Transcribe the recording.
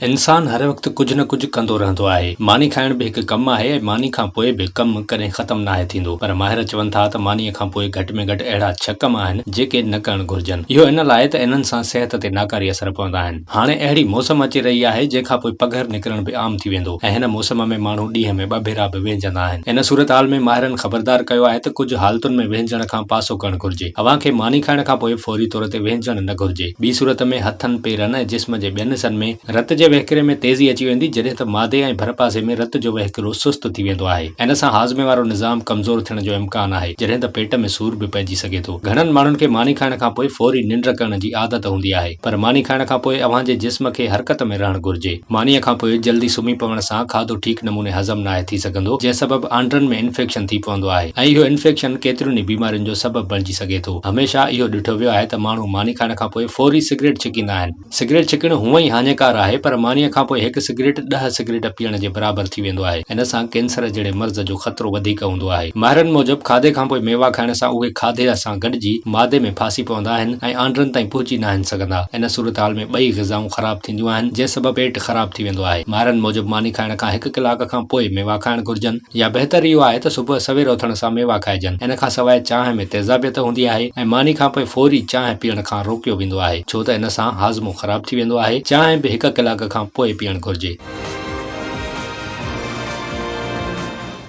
انسان هر وقت ڪجهه نه ڪجهه ڪندو رهندو آهي. ماني کائڻ به هڪ ڪم آهي ۽ ماني کان پوء به ڪم ڪڏهن ختم ناهي ٿيندو. پر ماهر چون ٿا ته مانيء کان پوء گهٽ ۾ گهٽ اهڙا ڇهه ڪم آهن، جيڪي نه ڪرڻ گهرجن. اهو ان لاء ته انهن سان صحت تي ناڪاري اثر پوندا آهن. هاڻي اهڙي موسم اچي رهي آهي، جنهن کان پوء پگهر نڪرڻ به عام ٿي ويندو ۽ هن موسم ۾ ماڻهو ڏينهن ۾ ٻه ڀيرا به وهنجندا آهن. ان صورتحال ۾ ماهرن خبردار ڪيو آهي ته ڪجهه حالتن ۾ وهنجڻ کان پاسو ڪرڻ گهرجي. اوهان کي ماني کائڻ کان پوء فوري طور تي وهنجڻ نه گهرجي. ٻي صورت ۾ هٿن، پيرن ۽ جسم جي ٻين حصن ۾ رت جي وهڪري ۾ تيزي اچي ويندي جڏهن ته معدي ۽ ڀرپاسي ۾ رت جو وهڪرو سست ٿي ويندو آهي. ان سان هاضمي وارو نظام ڪمزور ٿيڻ جو امڪان آهي جڏهن ته پيٽ ۾ سور به پئجي سگهي ٿو. گهڻن ماڻهن کي ماني کائڻ کان پوء فوري ننڊ ڪرڻ جي عادت هوندي آهي پر ماني کائڻ کان پوء اوهان جي جسم کي حرڪت ۾ رهڻ گهرجي. مانيء کان پوء جلدي سمهي پوڻ سان کاڌو ٺيڪ نموني هضم ناهي ٿي سگهندو جنهن سبب آنڊرن ۾ انفيڪشن ٿي پوندو آهي ۽ اهو انفيڪشن ڪيترين ئي بيمارين جو سبب بڻجي سگهي ٿو. هميشه اهو ڏٺو ويو آهي ته ماڻهو ماني کائڻ کان پوء فوري سگريٽ ڇڪيندا آهن. سگريٽ ڇڪڻ هونئن ئي هاڃيڪار آهي پر مانيء کان پوء هڪ سگريٽ ڏهه سگريٽ پيئڻ جي برابر ٿي ويندو آهي. ان سان ڪينسر جهڙي مرض جو خطرو وڌيڪ هوندو آهي. ماهرن موجب کاڌي کان پوء ميوا کائڻ سان اهي کاڌي سان گڏجي معدي ۾ ڦاسي پوندا آهن ۽ آنڊرن تائين پهچي ناهن سگهندا. ان صورتحال ۾ ٻئي غذائون خراب ٿينديون آهن جنهن سبب پيٽ خراب ٿي ويندو آهي. ماهرن موجب ماني کائڻ کان هڪ ڪلاڪ کان پوء ميوا کائڻ گهرجن. يا بهتر اهو آهي ته صبح سوير اٿڻ سان ميوا کائجن. ان کان سواء چانهه ۾ تيزابيت هوندي آهي ۽ ماني کان پوء فوري چانهه پيئڻ کان روڪيو ويندو آهي ڇو ته ان سان هاضمو خراب ٿي ويندو آهي. چانهه به هڪ ڪلاڪ کان پوء پيئڻ گهرجي.